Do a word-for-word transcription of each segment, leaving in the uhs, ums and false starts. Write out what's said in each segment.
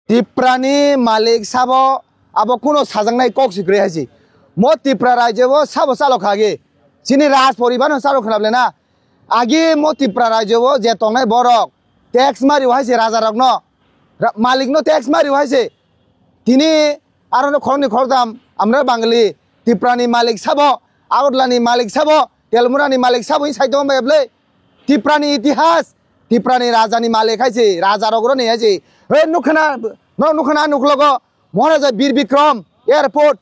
Tiprani malik sabo abo kuno sajaknai kok si kwrwi hai si. Mo Tipra rajyo o sabo chalo kha agi. Chini raj poribar no chalo khwna ble na. Agi mo Tipra rajyo o je tongnai borok tax mari hai si raja rok no. Ra-, malik no tax mari hai si. Tini aro no khoroknwi khoroktham amra Bangali, Tiprani malik sabo, Agartala ni malik sabo, Telmura ni malik sabo hi sai tongo bai ble. Tiprani itihas, Tiprani raja ni malik hai si, raja rok ro ni hai si. He nukhana, no nukhana nuklogo, Maharaja Bir Bikram Airport,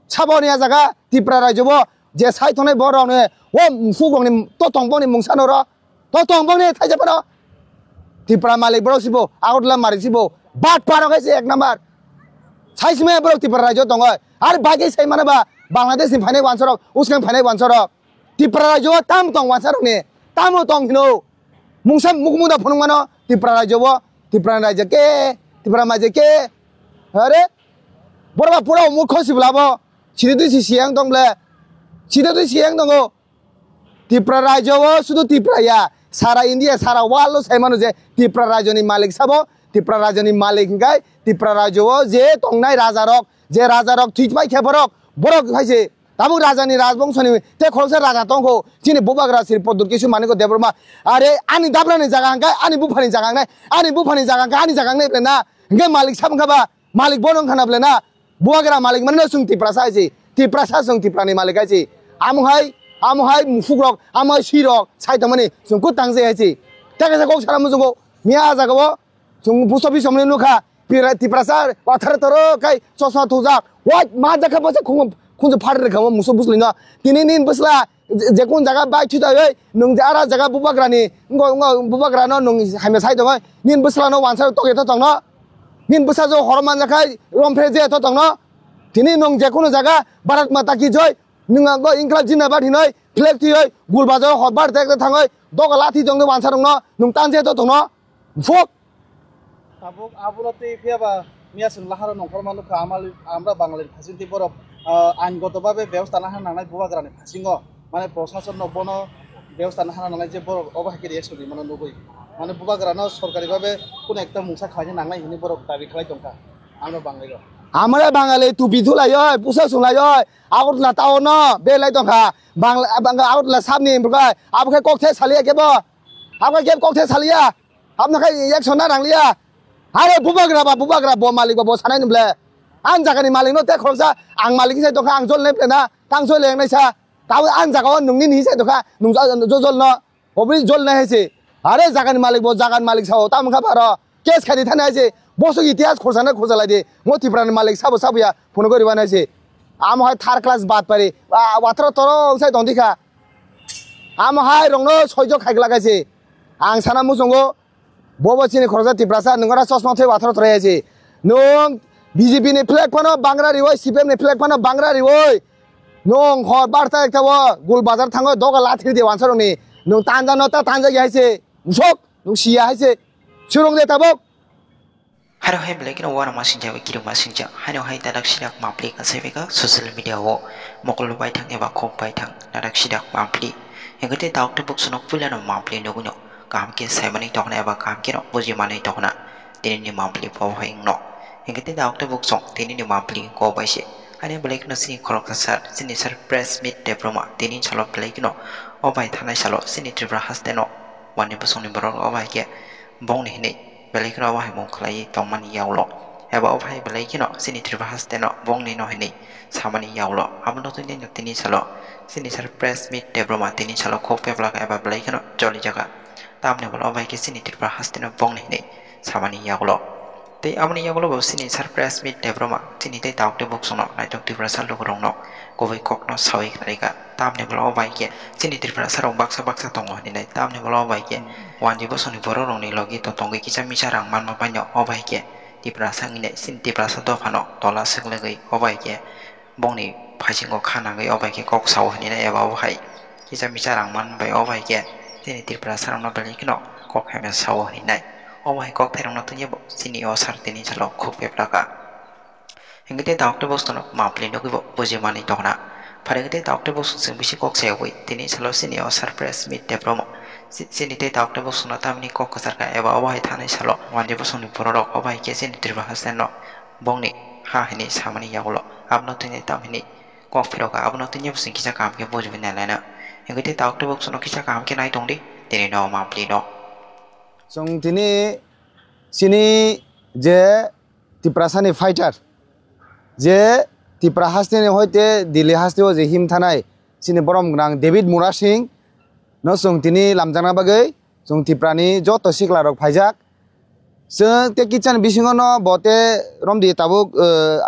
sabo ni a jaga, Tipra rajyo bo, je sai tongnai borok ni, o msuk rok ni, to tong boni mungsa no ro. To tong boni thaisa phano. Tipra malik borok sibo, Agartala malik sibo, bat parok hai se ek number. Sai sima borok Tipra rajyo tongo. Ar bagwi sai mano ba, Bangladesh ni phainai wansa rok, uskang phainai wansa rok. Tipra rajyo tam tong wansa rok ni, tamo tong hino. Mungsa mukmuda phunuk mano, Tipra rajyo bo, Tipra rajyo ke, Tipra majyo ke. Are, borok ba pura murkho sibla bo. Sidi twi si siyang tong ble. Sidi twi siyang tongo. Tipra rajyo o sudu Tipra ya, sara India, sara world o sai mano je Tipra rajyo ni malik sabo, Tipra rajyo ni malik hingkai Tipra rajyo o je tongnai raja rok, je raja rok thwi pai khe borok, borok hai se tabuk raja ni rajbongso ni te khoroksa raja tongkho chini bubagra Sri Pradyut Kishore Manikya Debbarma. Are ani dabra ni jaga hingkai ani bupha ni jaga hnai, ani bupha ni jaga hingkai ani jaga hnai ble na hingke malik sabo hingka ba malik bono wngkha na ble na. Bubagra malik mani no chwng Tiprasa hai se, Tiprasa chwng Tiprani malik hai se. Amo hai, amo hai musuk rok, amo hai swi rok sai tongmani chwng kutang je hai se. Tei kaisa kok sana muchungo, miya ah jaga o chwng post office somni nukha, Pira-, Tiprasa wathar toro kai chosma thujak, wai ma jakha bwsa khunju phar rwkha o musuk bwsli no. Tini nini bwsla je, je kun jaga bai thwi thai oi, nwng je ara jaga bubagrani, ngo, ngo bubagrano nwng hamya sai tongoi, nini bwslano wansa tokya to tongno, nini bwsa jo horo manja khai romphe je to tongno, tini nwng je kunu jaga Bharat Mata ki joi, nwng ango Inklab Jindabad hinoi flag thwi oi, gul bajar hor bar tek thangoi, doga lathi tongno wansa rokno nwng tan je to tongno, bufuk. Tabuk abono twi phiya ba miya chwng laharo nongkhorma nukha, amali-, amra Bangali phaisingtwi borok, ah, ain goto babe bebostha nahana nangnai bubagrani phaisingo, mane prosasonno bono bebostha nahana nangnai je borok obo hai khe reaction rimano nugwi, mane bubagrano sorkari babe kuno ekta mungsa khlaina nangnai hinwi borok dabi khlai tongkha amra Bangalirok. Amra Bangali tupi thulaioi, pusa sunglaioi, Agartala town no belai tongkha, Bangla, Bangla Agartala sabni bwkhai, abo khe kok the saliya khe bo, abo khe kok the saliya. Abno khai action na rang liya. Are bubagra ba, bubagra bo malik ba, bo sanai ni ble. Ang jaga ni malik no te khoroksa, ang malik sai tongkha, ang jol nai ble na, tang jol leng nai sa. Tabo ang jaga o nwng nini sai tongkha, nwng jo-, jo-, jol no. Obri jol nai hai se. Are jaga ni malik bo, jaga ni malik sao, tamo kha baro. Case khai di thani hai se. Bosok itihas khorsa na khorsa lai di. Mo Tipra ni malik sabo sabo ya, phone gori ba nai se. Amo hai third class bad pari. Wa-, wathro toro sai tong di kha. Amo hai rokno soijo khai glak hai se. Ang sana muchungo, bobo chini khoroksa Tiprasa, nwng ora chosma thwi wathor thrai hai se. Nwng B J P ni flag phano bangra riwi, C P M ni flag phano bangra riwi. Nwng hor barta ekta o gul bazar thango doga lathi di wansa rokni. Nwng tanja no ta tanja ya hai se. Musok, nwng siya hai se. Churung de tabok. Haro hai belai kheno uanama sinjak bai kirima sinjak. Haino hai dadak sidak mapli kansai bai kha social media o mokol bai thang eba khok bai thang dadak sidak mapli. Hingke tei dauk tei buksuno puilano mapli nugwino kaham khe saimanwi tongna eba kaham kheno bujimanwi tongna tini ni mapli bo hai wngno. Hingke tei dauk tei buksong tini ni mapli kok bai se. Haino belai kheno chini khoroksa sir, chini sir press meet Debbarma tini salo belai kheno o bai thanai salo chini Tripura haste no wani bosongni borok o bai khe bongni hinwi belai kheno obo hai mung khlaiwi tongmani yagulo eba obo hai belai kheno chini Tripura haste no bongni no hinwi samani yagulo. Abono tini, tini salo chini sir press meet Debbarma tini salo khok peplak eba belai kheno cholijaga. Tamni ulo obo hai khe chini Tripura haste no bongni hinwi samani yagulo. Tei aboni yagulo bo chini sir press meet Debbarma chini tei dauk tei buksongno naitok Tiprasa lukurokno kubui kokno sawi khlaikha. Tamni ulo obo hai khe chini Tiprasa rok baksa baksa tongo hinwi nai. Tamni ulo obo hai khe wanji bosongni borok rokni logi to tongwi kisa misa rang manma paino obo hai khe Tiprasa wngwi nai chini Tiprasa dophano tola swklagwi obo hai khe bongni phaisingo kha nangwi obo hai khe kok sao hinwi nai eba obo hai kisa misa rang man bai obo hai khe chini Tiprasa rokno belai kheno kok hamya sao hinwi nai. Obo hai kok thairokno tungya bo chini o sar tini salo khuk peplaka. Hingke tei dauk tei bosongno mapli nugwi bo buji manwi tongna. Pharingke tei dauk tei bosong chwng bisi kok sayogwi tini salo chini o sir press meet Debbarma Chini tei tabuk tei bosongno tamni kok kwchar kha eba obo hai thanai salo wanja bosongni bororok obo hai khe chini Tripura haste no bongni ha hini samani yagulo abono tini tamhini kok phirok abono tini bosong kisa kaham khe bujibai nai laina. Hingke tei tabuk tei bosongno kisa kaham khe nai tongdi tini no mampli no. Chwng tini chini je Tiprasani fighter, je Tipra hasteni hoite Delhi hasteo je him thanai chini borom gwnang David Murasing no chwng tini lamjakna bagwi chwng Tiprani joto siklarok phaijak. Chwng tei kitchen bisingo no bo te romdi tabuk, eh,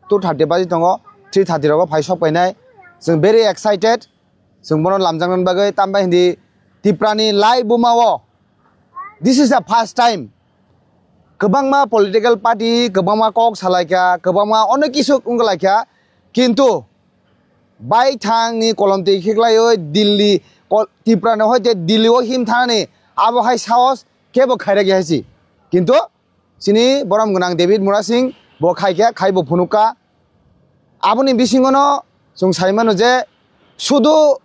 two thirty baji tongo, three thirty rogo phai sok painai. Chwng very excited. Chwng bono lamjakna bagwi tambai hindi Tiprani lai buma o. This is the first time. Kwbangma political party, kwbangma kok salaikha, kwbangma onek kisu wnglaikha. Kintu baithangni kolom twi khiklaiwi Delhi, kol-, Tiprani hoite Delhi o him thanani abo hai sahos kebo khairokya hai si. Kintu chini borom gwnang David Murasing bo khaikha, khai bo phunukha. Aboni bisingono chwng sai mano je sudu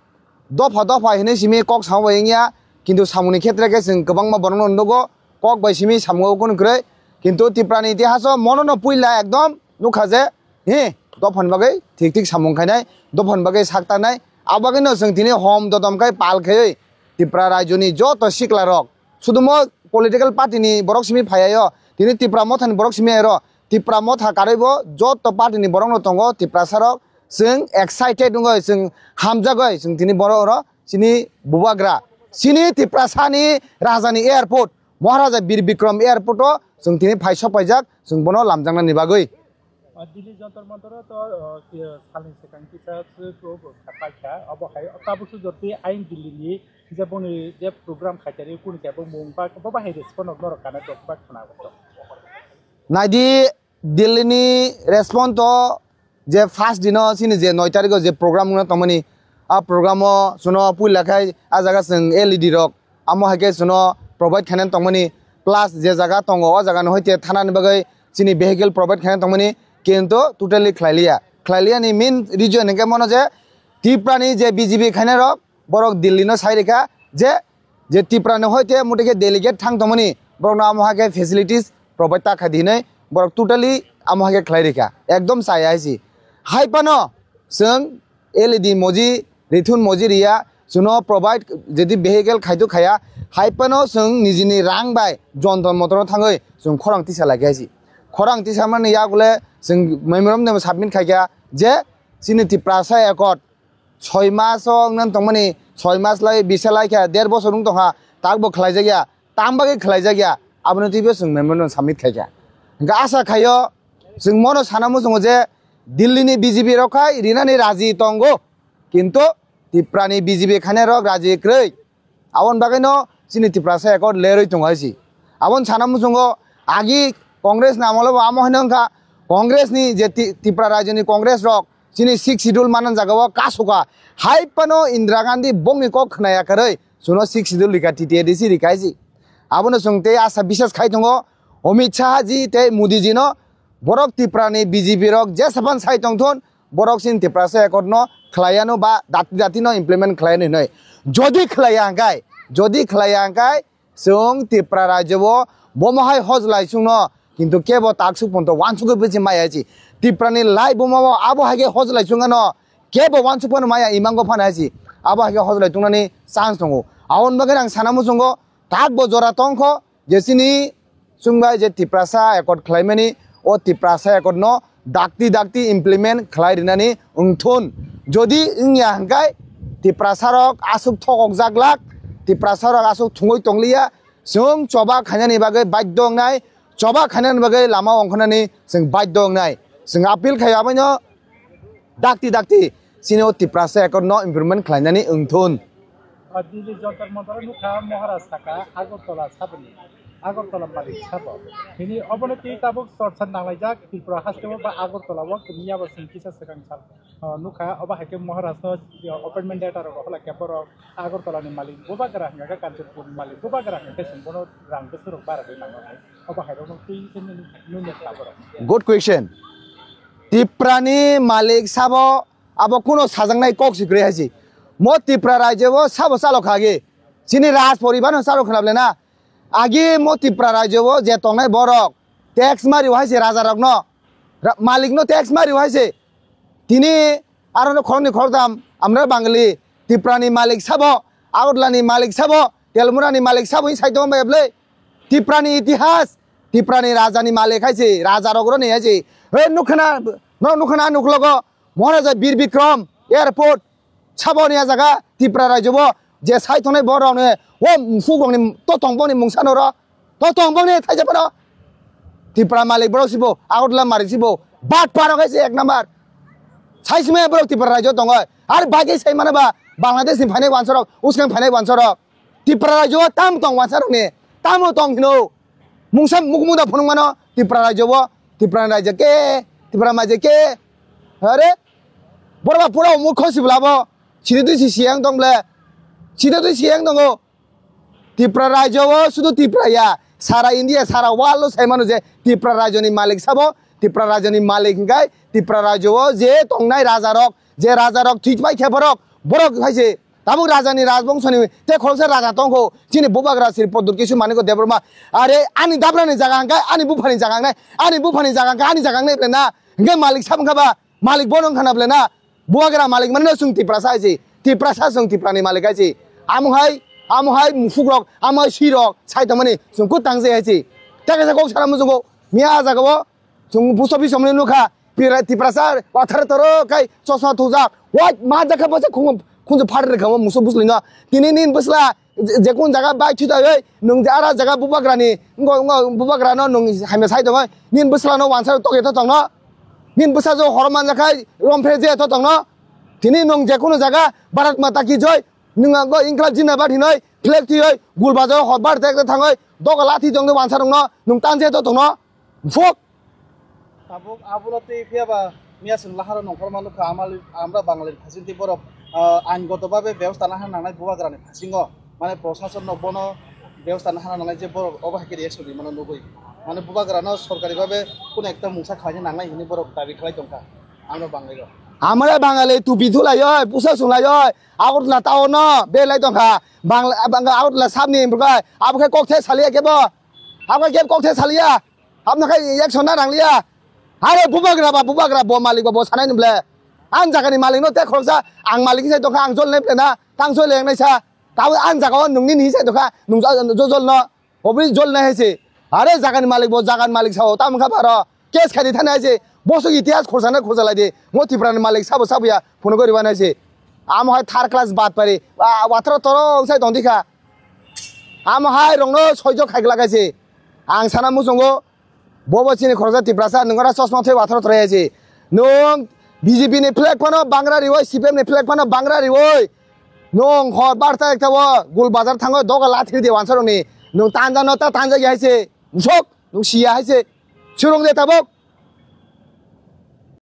dopha dopha hinwi simi kok samo bai wngya, kintu samungni khetre khe chwng kwbangma borokno nugo, kok bai simi samungo kunu kwrwi. Kintu Tiprani itihaso mono no puila ekdom nukha je, he, dophani bagwi thik thik samung khainai, dophani bagwi sak tanai. Abo bagwino chwng tini hom dodom khai pal khaiwi Tipra rajyoni joto siklarok, sudumo political party ni borok simi phaiyayo, tini Tipra mothani borok simi ero, Tipra motha karwi bo joto party ni borok no tongo, Tiprasa rok chwng excited wngoi, chwng hamjagoi, chwng tini borok oro chini bubagra, chini Tiprasa ni raja ni airport, Maharaja Bir Bikram airport o chwng tini phai sok paijak, chwng bono lamjaknani bagwi. O Delhi Jantar Mantar o to, o, ki, salni swkang kisa swk o bo kha paikha, obo hai o tabuk se jotwi ain Delhi ni je boni je program khaitari kuni kebo mung ba bo bahai respond rok norok kana tok ba khna tok. Naidi Delhi ni respond to je first dino chini je noi tarikh o je program wngna tongmani, a program o suno puila khai a jaga chwng L E D rok amo hai khe suno provide khainani tongmani, plus je jaga tongo o jaga ni hoite thanani bagwi chini vehicle provide khainani tongmani, kintu totally khlai liya. Khlai liya ni main reason hwnkhe mono je Tripura ni je B J P khainai rok borok Delhi no sai rikha je, je Tripura ni hoite mutai khe delegate thang tongmani borok no amo hai khe facilities provide ta khai di hinwi borok totally amo hai khe khlai rikha, ekdom chaya hai si. Hai phano chwng L E D moji, rithun moji riya, chwngno provide jodi vehicle khaitu khaya, hai phano chwng nijini rang bai jontor motor thangwi chwng khorang tisa laikha si. Khorang tisa mani yak ule chwng memorandum submit khaikha je chini Tiprasa Accord soi mas o wngna tongmani, soi mas lai bisa laikha, der bosor wng tongkha, tak bo khlaijakya, tam bagwi khlaijakya, aboni twibo chwng memorandum submit khaikha. Hwnkhe asa khaio chwng mono sana muchungo je Delhi ni B J P rok khai rinani raji tongo, kintu Tripura ni B J P khainai rok raji kwrwi. Aboni bagwino chini Tiprasa Accord lerwi tongo hai si. Aboni sana muchungo agi Congress ni amolo bo amo hino wngkha, Congress ni je Ti-, Tripura rajyo ni Congress rok chini sixth schedule manan jaga o kasukha. Hai phano Indira Gandhi bongni kok khnaya kwrwi chwngno sixth schedule rikha, T T A D C rikha hai si. Abono chwng tei asa biswas khai tongo Amit Shah ji tei Modi ji no, borok Tripura ni B J P rok jesapan sai tongthun, borok chini Tiprasa Accord no khlaiya no ba dati dati no implement khlaiya no hinwi. Jodi khlaiya hwnkhe, jodi khlaiya hwnkhe chwng Tripura rajyo o bomo hai hojlai chwngno, kintu kebo taksuk ponto wansugwi bwse maya si. Tripura ni lai bomo o abo hai khe hojlai chwngno kebo wansuk phano maya imango phano hai si. Abo hai khe hojlai tongnani chance tongo. Aboni bagwi ang sana muchungo tak bo jora tongkho je chini chwngbai je Tiprasa Accord khlaimani, o Tiprasa Accord no dakti dakti implement khlai rinani wngthun. Jodi wngya hwnkhe Tiprasa rok aswk thokok jaglak, Tiprasa rok aswk thungwi tongliya, chwng choba khainani bagwi baddo wngnai, choba khainani bagwi lama ongkhornani chwng baddo wngnai. Chwng appeal khaio aboino dakti dakti chini o Tiprasa Accord no improvement khlainani wngthun. O Delhi Jantar Mantar nukha Maharaj saka Agartala saboni, Agartala malik sabo. Hini obono tei tabuk chorcha nanglaijak Tripura hasteo ba Agartala o kimiya bo chwng kisa swkang sal, o, nukha obo hai khe Maharaj no, o, appointment letter rok rohorlai khe borok Agartala ni malik bubagra hwnkha khe Kanchanpur ni malik bubagra hwnkha khe chwng bono rang bwswk rok bara rwi nango hai. Obo hai rok no twi khe nini, nini kha borok. Good question. Tiprani malik sabo abo kuno sajaknai kok si kwrwi hai si. Mo Tipra rajyo o sabo chalo kha agi. Chini raj poribar no charo khwna ble na. Agi mo Tripura rajyo o je tongnai borok tax mari o hai se raja rok no. Ra-, malik no tax mari o hai se. Tini aro no khoroknwi khoroktham amra Bangali, Tripura ni malik sabo, Agartala ni malik sabo, Telmura ni malik sabo hin sai tongo bai ble. Tripura ni itihas, Tripura ni raja ni malik hai se, raja rok ro ni hai se. He nukhana, no nukhana nuklogo, Maharaja Bir Bikram Airport, sabo ni a jaga Tripura rajyo bo je sai tongnai borok ni o msuk rok ni totong boni mungsa no ro. Totong boni thaisa phano Tripura malik borok sibo, Agartala malik sibo, bat parok hai se ek number. Sai sima borok Tripura rajyo tongo. Ar bagwi sai mano ba Bangladesh ni phainai wansa rok, uskang phainai wansa rok. Tripura rajyo o tam tong wansa rok ni, tamo tong hino. Mungsa mukmuda phunuk mano Tripura rajyo o, Tripura rajyo ke, Tripura majyo ke. Are, borok ba pura murkho sibla bo. Sida twi si siyang tong ble. Sida twi siyang tongo. Tripura rajyo o sudu Tripura ya, sara India, sara world o sai mano je Tripura rajyo ni malik sabo, Tripura rajyo ni malik hingkai Tripura rajyo o je tongnai raja rok, je raja rok thwi pai khe borok, borok hai se tabuk raja ni rajbongso ni te khoroksa raja tongkho chini bubagra Sri Pradyut Kishore Manikya Debbarma. Are ani dabra ni jaga hingkai, ani bupha ni jaga hingkai, ani bupha ni jaga hingkai, ani jaga hingkai ble na. Hingke malik sabo wngkha ba, malik bono wngkha na ble na. Bubagra malik mano chwng Tiprasa hai se. Tiprasa chwng Tiprani malik hai se. Amo hai, amo hai musuk rok, amo hai swi rok sai tongmani chwng kut tang je hai se. Tei kaisa kok sana muchungo miya ah jaga o chwng post office somni nukha. Pira-, Tiprasa wathar toro kai chosma thujak. Wai ma jakha bwsa khunju phatar rwkha o musuk bwswlino. Tini nini bwsla je, je kun jaga bai thwi taiwi nwng je ara jaga bubagrani, ngo, ngo bubagrano nwng hamya sai tongwi, nini bwslano wansa tokya to tongno, nini bwsa jo horo manja khai romphe je to tongno, tini nwng je kunu jaga Bharat Mata ki joi, nwng ango Inklab Jindabad hinoi flag twiwi gul bajar hor bar tek thangwi doga lathi tongwi wansa rokno nwng tan je to tongno, fok. Tabuk abono twi phiya ba miya chwng laharo nongkhorma nukha, amali-, amra Bangali ni phaising twi borok, ah, ain goto babe bebosta nahana nangnai bubagrani phaisingo, mane prosasonno bono bebosta nahana nangnai je borok obo hai khe reaction rimano nugwi. Mane bubagrano sorkari babe kuno ekta mungsa khlaina nangnai hinwi borok dabi khlai tongkha amra Bangali rok. Amra Bangali tupi thulaioi, pusa sunglaioi, Agartala town no belai tongkha. Bangla, Bangla Agartala sabni bwkhai, abo khe kok the saliya kebo. Abo khe kok the saliya. Abno khai action na nangliya. Are bubagra ba, bubagra bo malik ba bo sanai nung ble. Ang jaga ni malik no te khoroksa, ang malik sai tongkha, ang jol nai ble na, tang jol yang nai sa. Tabo ang jaga o nung nini sai tongkha, nung jo-, jo-, jol no. Obri jol nai hai se. Are jaga ni malik bo, jaga ni malik sao, tamo kha baro. Case khai di thani hai se. Bosok itihas khorsa na khorsa lai di. Mo Tripura ni malik sabo sabo ya, phone gori ba nai se. Amo hai third class bat pari. Ah, wathro toro sai tong di kha. Amo hai rok no soijo khai glak hai se. Ang sana muchungo. Bobo chini khoroksa Tiprasa, nwng ora chosma thwi wathor thrai hai se. Nwng B J P ni flag phano bangra riwi, C P M ni flag phano bangra riwi. Nwng hor barta ekta o gul bazar thango doga lathi di wansa rokni. Nwng tanja no ta tanja ya hai se. Musok, nwng siya hai se. Surung de tabok.